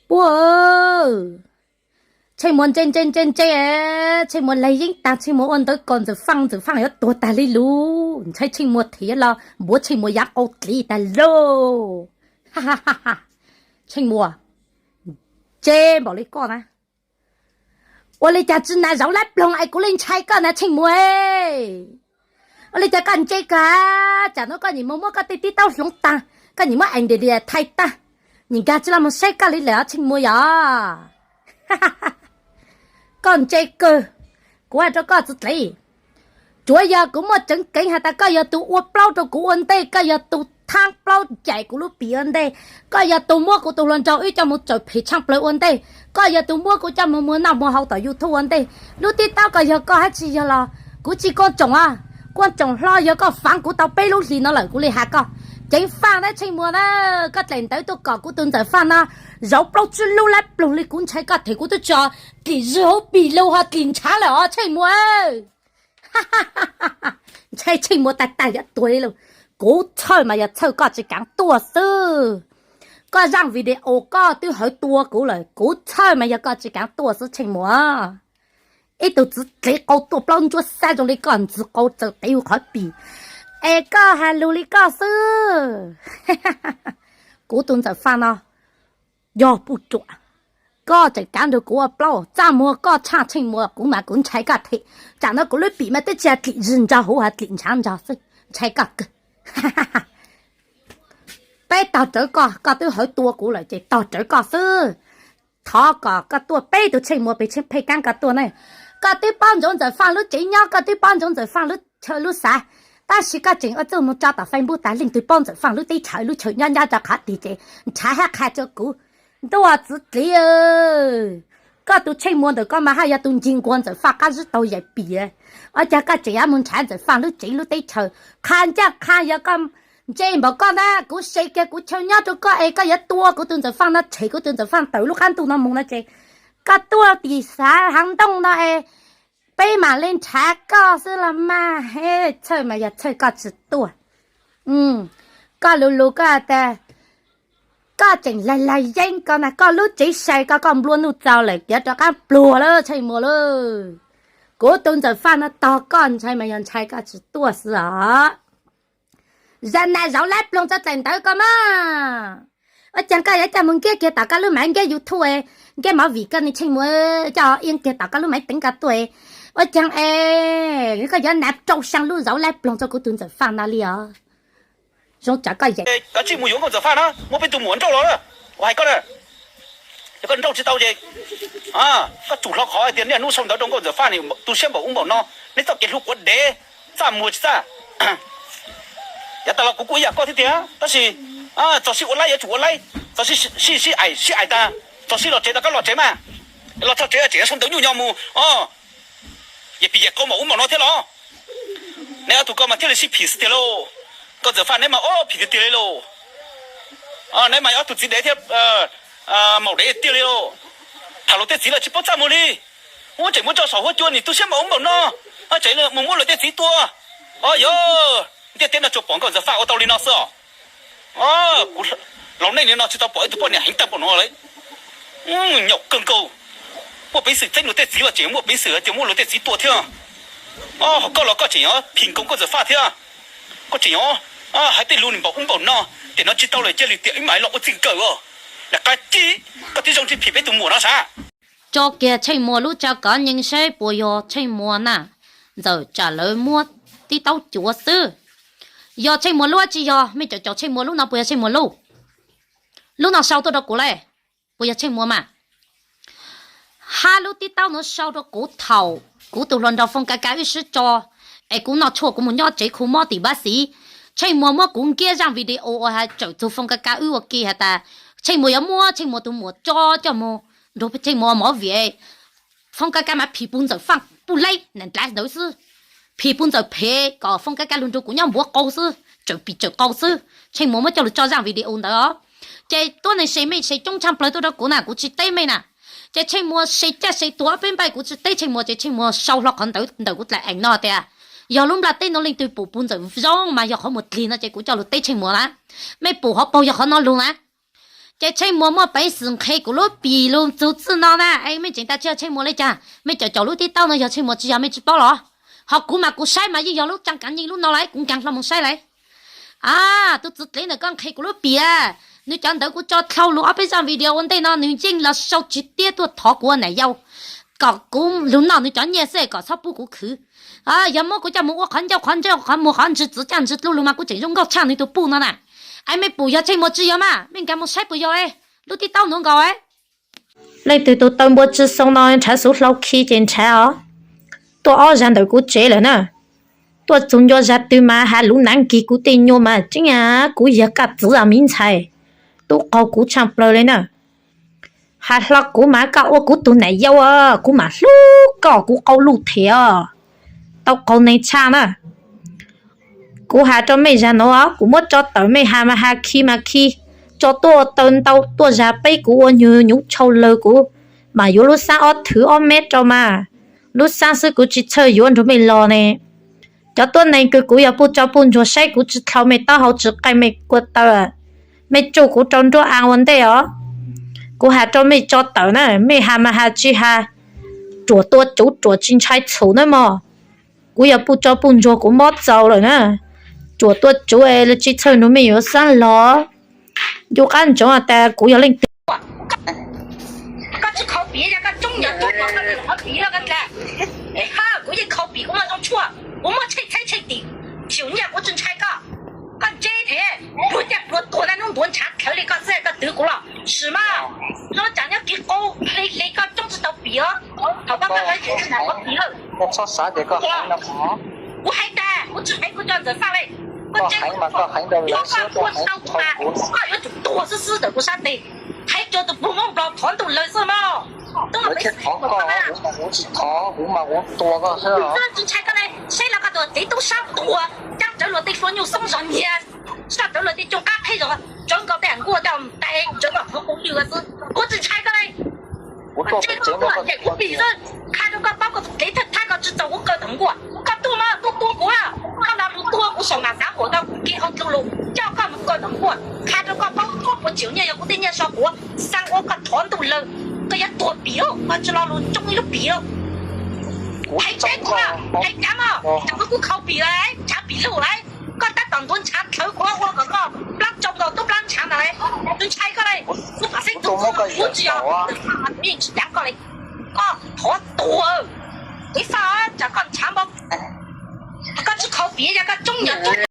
Puag, Tsheej Muas ntse ntse ntse ntse, Tsheej Muas lag yeeb tag, Tsheej Muas ua ntawv kom Ntxawm Faj, Ntxawm Faj yuav tuag tag li lus, ntshai Tsheej Muas thiab los npuav Tsheej Muas yav qau dliv tag lauj. Tsheej Muas, ntse npaum li koj na, ua li cas tsis nas zauv lab ploog es kuv li ntshai koj na Tsheej Muas. Ua li cas koj ntse kawg, tsam no koj nim mus muab koj tej tib taub hloov tag, koj nim muab ais ntias ntias thais tag, nim nkag tsis los mus saib koj li lawm os Tsheej Muas yom. Koj ntse kawg, kuv hais rau koj txiv dlev, tsuav yog kuv muaj tseev keev has tas koj yog tus ua plaub rau kuv ua ntej, koj yog tus thaab plaub caim kuv lub pim ua ntej, koj yog tus muab kuv tus hluas nraug wb coj mus tsaws phem tshaaj plawg ua ntej, koj yog tus muab kuv coj mus muag noj muag haus tom YouTube ua ntej. Lub tib taub ko yog koj hab tsis yog los kuv tsis kuj tsoom a, kuj tsoom hlo yog koj faav kuv tau peb lub hlis no lawm kuv li has koj. Ceev faj na Tsheej Muas na, koj dlaim ntawv tuaj kom kuv tus Ntxawm Faj no zauv plaub tsib lub lab ploog li kuv ntshai koj them kuv twb tso dlim zws hauv pim lug ho dlim ntshav lawm os Tsheej Muas. Ntshai Tsheej Muas tag tag yuav tuag li lawm. Kuv txhawj mas yog txhawj koj tsis kaav tuaj xwb. Koj zaaj video koj twb hawv tua kuv lawm, kuv txhawj mas yog koj tsis kaav tuaj xwb Tsheej Muas. Ib tug txiv dlev qau tuaj plaub ntsuab xab zoo li koj ntxwg qau txawm qiv hu qhov pim es koj has lug li koj xwb. Kuv tus Ntxawm Faj no yog puj ruam, koj tseem kaav nrug kuv ua plaub, txaj muag koj tshaj Tsheej Muas kuv mas kuv ntshai koj them. Tsam no kuv lub pim mas twb tsis has dlim zws ntso huv has dlim ntshav ntso xwb, ntshai koj kawg. Peb tog rawv koj, koj twb hawv tua kuv lawm ces tog rawv koj xwb. Thov kom koj tuaj peb tug Tsheej Muas pem Tsheej Phej Kaab koj tuaj ne. Koj twb paub ntsoov Ntxawm Faj lub tsev nyob, koj twb paub ntsoov Ntxawm Faj lub chaw lub xav, tab sis koj tseem ua txuj mus tso tom Facebook tas leej twg paub Ntxawm Faj lub teb chaws lub chaw nyob nyob rau qhov twg ces ntshav hab qha rua kuv. Ntuj txiv dliv, koj tus Tsheej Muas ntawm koj mas haj yog tus ncig nquag Ntxawm Faj qab zib taug yaim pim. Ua cas koj tseem yuav mus nrhav Ntxawm Faj lub tsev lub teb chaws? Qha ncaaj qha yog koj ntse npaum koj ntag, kuv se kiag kuv chaw nyob rau koj es koj yuav tua kuv tus Ntxawm Faj no, tshem kuv tus Ntxawm Faj tawm lub qab ntuj no mus no ces koj tuaj tim xav hav ntooj no es peb mam li nrhav koj xwb los mas. Txhawj mas yog txhawj koj tsis tuaj. Koj lus lus koj tas koj tseem lag lag yeeb ko na, koj lub tsev sai ko koj nplua nuj txaus lawm, tiav rov qab pluag lawm Tsheej Muas lauj. Kuv tus Ntxawm Faj no tog koj ntshai mas yog ntshai koj tsis tuaj xwb os. Zam nas zauv lab ploog tso dlaim ntawv ko mas. Ua caag koj yuav coj mus nkiab kiag tom koj lub maiv nkiab YouTube, nkiab mov vim koj ne Tsheej Muas, coj ib kiag tom koj lub maiv teev ko tuaj. Ua caag es koj yuav nav rau xyaa lub zauv lab ploog rau kuv tus Ntxawm Faj no li os. Zoo tsam koj yeem koj tsij mus yuav nkauj Ntxawm Faj na, muab peb tug muam nrauj los. Ua hais koj na, yog koj nrauj tsis tau ces koj tsum hlo qhov hais tias niaj hnub sau ntawv rau nkauj Ntxawm Faj ni tu siab npaum ub npaum no, neb txoj kev hlub quav dev, txaj muag tsis txaj. Yav tas los kuv kuj ib yam koj thiab tiag, tab sis txog sib ua laib yuav tsum ua laib, txog sib sib aim sib aim tas, txog sib los tsev tas koj los tsev mas. Los txog tsev tseem sau ntawv nyuj nyo mus, yam pim yam qau npaum ub npaum no thiab los. Neb ob tug ko mas thiaj li sib phim xwb tiag lauj. Nkauj Ntxawm Faj neb mas ob phim tiag tiag li lauj. Neb mas ob tug txiv dev thiab maum dev tiag li lauj. Tham luag tej txiv los tsis paub txaj muag li. Ua tseem muab tso saum huab cua nim tu siab npaum ub npaum no, tseem mus muab luag tej txiv tua. O yog, ntiaj teb no tsuas pom nkauj Ntxawm Faj ua tau li no xwb os. Kuv laus neej li no tsis tau pom ib tug poj niam heev tag npaum no li. Nyaum kawg nkaus. Muaj peev xwm txeeb luag tej txiv los tseem muaj peev xwm hais tias muab luag tej txiv tua thiab. Ho koj los koj tseem phim nkaus nkauj Ntxawm Faj thiab. Koj tseem hais tej lus npaum ub npaum no, tiam no tsis tau lawm cia li tias ib mam los ua txij nkawm os. Lam qab cib koj tib zoo tsis phim peb tus muam no sav. Tso kiag Tsheej Muas lub tso kov nyeej seb puas yog Tsheej Muas na. Ntxawm tsam lawv muab tib taub cuav xwb. Yog Tsheej Muas lub tsis yog, mej caum caum Tsheej Muas lub no puas yog Tsheej Muas lub? Lub no sau tuaj rau kuv le, puas yog Tsheej Muas mas? Hab lub tib taub no sau rau kuv thaum kuv tus hluas nraug Foom Ka Ka wb sib tso, es kuv noj tshuaj kuv mus nyob tsev khu mob tim Npab Xiv. Tsheej Muas muab kuv nkiab zaaj video uas has tsawm txug Foom Ka Ka wb ua ke has tas Tsheej Muas yuav muab Tsheej Muas tus muam tso coj mus nrug Tsheej Muas mov vim Foom Ka Ka mas phim puj Ntxawm Faaj puj leeb nam dlav ntawd xwb, phim puj Ntxawm phem kom Foom Ka Ka lug nrug kuv nyob npuav qau xwb, tsawm pim tsawm qau xwb. Tsheej Muas muab coj lug tso zaaj video ntawd os. Ces tuab neeg se mej se coob tshaaj plawg tuaj rau kuv na, kuv tsis teb mej na. Ces Tsheej Muas se caj se tuag ob peb npaij, kuv tsis teb Tsheej Muas ces Tsheej Muas sau hlo qhov ntawd ntawm kuv dlaim eev no tias yog lub nplaj teb no leej twg pum puj Ntxawm zoo mas yog qhov muag dlig no ces kuv coj lug teb Tsheej Muas na. Mej pum hov paug yog qhov no lug na. Ces Tsheej Muas muaj peev xwm nqhis kuv lub pim lus txug txij no na. Es mej tseem tas tsis yog Tsheej Muas li cas? Mej caum caum lub tib taub no yog Tsheej Muas tsis yog mej tsis paub los? Ho kuv mas kuv saib mas yeej yog lub caa kav yeej lub no lawm, kuv nkaag hlo moog saib lawm. A, tus txwv dlev ntawm koj nqhis kuv lub pim a. Nws cov ntawv kuv tso dlhau lug ob peb zaj video ua ntej no nws yeej los sau tsis tiab tuaj thov kuv ua nam yau kom kuv lug noj nws cov nyiaj xwb kom txhob pub kuv khwv. Yog muab kuv coj mus ua qhov ncauj qhov ntsej qhov muag qhov ntsws txwv caj ntsws dlub lug mas kuv tseem zoo nkauj tshaj nws tus puj no na. Es mej pum yog Tsheej Muas tsis yog mas mej nkaag mus saib puas yog lub tib taub nuav nkaus. Leej twg tus taw npua tsi xoo no nrhav xuv hlau khi ces nrhav os. Tuaj ob zag ntawm kuv tsev lawm na. Tuaj txug ncua zag twg mas has lub naav kis kuv tej nyuas mas tseeb a, kuv yog koj txwv a miv ntxhais. Tub qaug kuv tshaaj plawg li na. Has hlo kuv mas koj ua kuv tug nam yau, kuv mam hlub koj kuv qau luj them os. Tau qaug neeg tshaj na. Kuv has rau mej zag nuav, kuv muab tso tawm mej has mas has khi mas khi, tso tuaj taw ntau tuaj zag peb kuv ua nyuag nyuv tshau lawg kuv mam yuav lub xaab ob thwv ob meb rau mas. Lub xaab xwb kuv tsis txhawj yuav nrug mej los ne. Cov tuab neeg kws kuv yog puj tso puj ntsuag saib kuv tsi dlhau mej taub hau tsi qaij mej kua taw, mej tsuj kuv rau nruab aa ua ntej os. Kuv has rau mej tso tawm na, mej has mas has tsi has, ruam tua tsuv ruam tsi ntshai txhum na mog. Kuv yog puj tso puj ntsuag kuv mob txaus lawm na. Ruam tua tsuv es tsi txhawj nrug mej yuav xaab los. Ncu qab ntsoov tas kuv yog leej twg. Koj tsi khau pim, yog koj coob nyuag tuab koj tsi khau pim los koj dlaag. Kuv yeej khau pim kuv muaj zoo tshuaj, kuv muaj tsheej thaib tsheej tim, xyum nyiaj kuv tsi ntshai koj. Koj ntse thiab, pluag caj pluag tuag na, nub ntuav ntshav dlhawv li koj xwb koj twv kuv los sim mas. Zoo caag nyob kiv qau hle hle koj coob tsi tau pim os. Thaum koj koj lawv tsis tau pim lawm. Kuv hais tas kuv tsi hais kuv cov ntxawm faj le. Koj ntse, koj tuag tau kuv mas koj yuav tsum tuag xwb xwb ntawm kuv sab tes. Hais rua tus puj Moob Nplog thov ntuj lawg xwb mog. Tub mas peb xwb kuv tsis thov, kuv mas kuv tua koj xwb. Tsi ntshai koj le, saib los koj tus txiv tub sab tuag, cab rawv luag tej hlua nyuj xoob zog nyiag, cab rawv luag tej cooj qab qheb zog, tsawv nkaus tej nkuaj coj tais, tsawv nkaus qhov qub lwg xwb, kuv tsi ntshai koj le. Kuv tuaj pem tsev no koj tuaj pem xwb, qha rau koj paub koj tus kev thawj thab koj tsi txaus kuv kaw tom nkuaj, koj tuaj mas tuaj tua kuv, koj los mus tua kuv saum mas xav huam tau kuv kev ua dlug lug coj koj mus kaw tom nkuaj, qha rau koj paub koj puas tseem nyiaj yog kuv tej nyiaj so quav, xaa ua koj thov ntuj lawg, koj yuav tuag pim, koj tsi lo lug coob ib lub pim. Hais tseeb kuv, hais cav mog, kuv khau pim lawm, ntshav pim luj lawm, koj tab tom ntuav ntshav dlhawv kuv ua kom koj plab tsoo nkaus tub plab ntshav ntawd le, tsi ntshai koj le, kuv pom xeeb tug kuv tsi yog, kuv yeej tsi cav koj le, koj thov tuag, ib faj tsam koj ntshav npaum, koj tsi khau pim yog koj coob nyuag